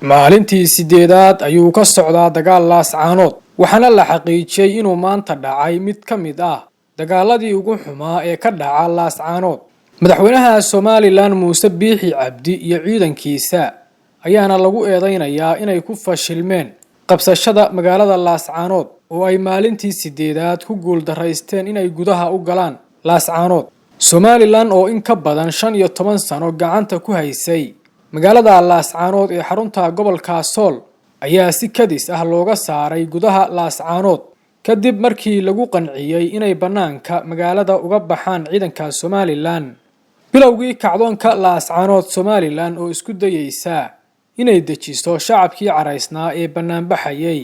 Maalintii 8aad ayuu ka socdaa dagaal Laascaanood, waxaana la xaqiijiyey inuu maanta dhacay mid ka mid ah dagaaladii ugu xumaa ee ka dhaca Laascaanood. Madaxweynaha Somalilan Muuse Biixi Cabdi iyo ciidankiisa ayaana lagu eedeynayaa inay ku fashilmeen qabsashada magaalada Laascaanood, oo ay maalintii 8aad ku guuldaraysteen inay gudaha u galaan Laascaanood. Somalilan oo in ka badan 15 sano gacanta ku haysay magaalada Laascaanood ee xarunta gobolka Sool ayaa si kadis ah looga saaray gudaha Laascaanood, kadib markii lagu qanciyey inay bannaanka magaalada uga baxaan ciidanka Somalilan. Bilowgii kacdoonka Laascaanood, Somalilan oo isku dayeysa inay dejiso shacabkii caraysnaa ee bannaanbaxayay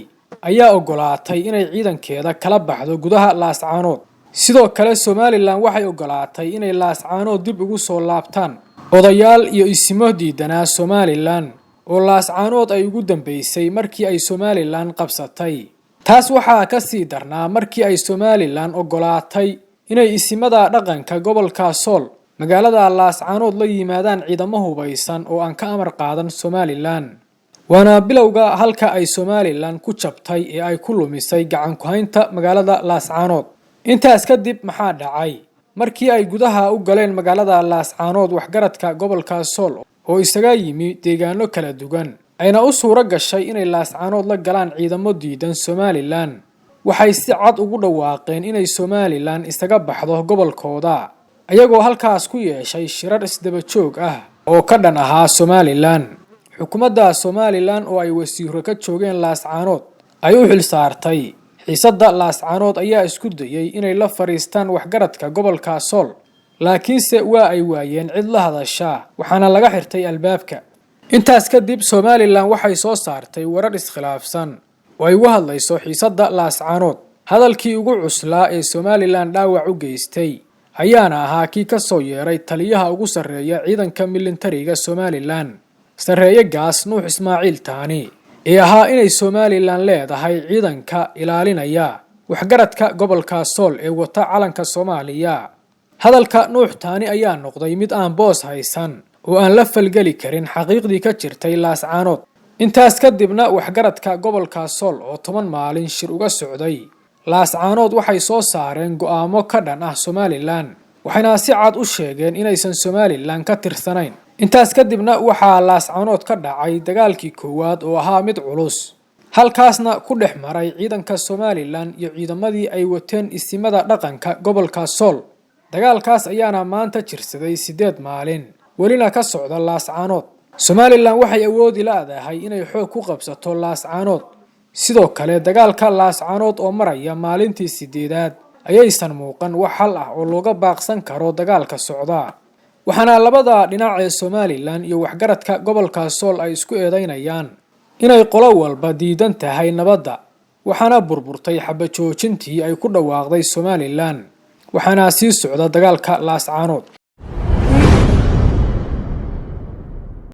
ayaa ogolaatay inay ciidankeeda kala baxdo gudaha Laascaanood. Sidoo kale Somalilan waxay ogolaatay inay Laascaanood dib ugu soo laabtaan odayaal iyo isimo diidanaa Somalilan oo Laascaanood ay ugu dambeysay markii ay Somalilan qabsatay. Taas waxaa ka sii darnaa markii ay Somalilan ogolaatay inay isimada dhaqanka gobolka Sool magaalada Laascaanood la yimaadaan ciidamo hubaysan oo aan ka amar qaadan Somalilan. Waana bilowga halka ay Somalilan ku jabtay ee ay ku lumisay gacan ku-haynta magaalada Laascaanood. Intaas kadib maxaa dhacay? Markii ay gudaha u galeen magaalada Laascaanood waxgaradka gobolka Sool oo isaga yimi deegaano kala duwan, ayna u suuro gashay inay Laascaanood la galaan ciidamo diidan Somalilan, waxay si cad ugu dhawaaqeen inay Somalilan isaga baxdo gobolkooda, ayagoo halkaas ku yeeshay shirar isdaba joog ah oo ka dhan ahaa Somalilan. Xukuumadda Somalilan oo ay wasiiro ka joogeen Laascaanood ay u xil saartay xiisadda Laascaanood ayaa isku dayay inay la fariistaan waxgaradka gobolka Sool, laakiinse waa ay waayeen cid la hadasha, waxaana laga xirtay albaabka. Intaas kadib Somalilan waxay soo saartay warar iskhilaafsan oo ay uga hadlayso xiisadda Laascaanood. Hadalkii ugu cuslaa ee Somalilan dhaawac u geystay ayaana ahaa kii ka soo yeeray taliyaha ugu sarreeya ciidanka militariga Somalilan, sarreeye gaas Nuux Ismaaciil Taani, ee ahaa inay Somalilan leedahay ciidanka ilaalinaya waxgaradka gobolka Sool ee wata calanka Soomaaliya. Hadalka Nuux Taani ayaa noqday mid aan boos haysan oo aan la falgeli karin xaqiiqdii ka jirtay Laascaanood. Intaas kadibna waxgaradka gobolka Sool oo 10 maalin shir uga socday Laascaanood waxay soo saareen go'aamo ka dhan ah Somalilan, waxayna si cad u sheegeen inaysan Somalilan ka tirsanayn. Intaas kadibna waxaa Laascaanood ka dhacay dagaalkii koowaad oo ahaa mid culus, halkaasna ku dhex maray ciidanka Somalilan iyo ciidamadii ay wateen isimada dhaqanka gobolka Sool. Dagaalkaas ayaana maanta jirsaday 8 maalin, welina ka socda Laascaanood. Somalilan waxay awoodi la'dahay inay xoog ku qabsato Laascaanood. Sidoo kale dagaalka Laascaanood oo maraya maalintii 8aad ayaysan muuqan wax xal ah oo looga baaqsan karo dagaalka socda, waxaana labada dhinac ee Somalilan iyo waxgaradka gobolka Sool ay isku eedeynayaan inay qolo walba diidan tahay nabadda. Waxaana burburtay xabajoojintii ay ku dhawaaqday Somalilan, waxaana sii socda dagaalka Laascaanood.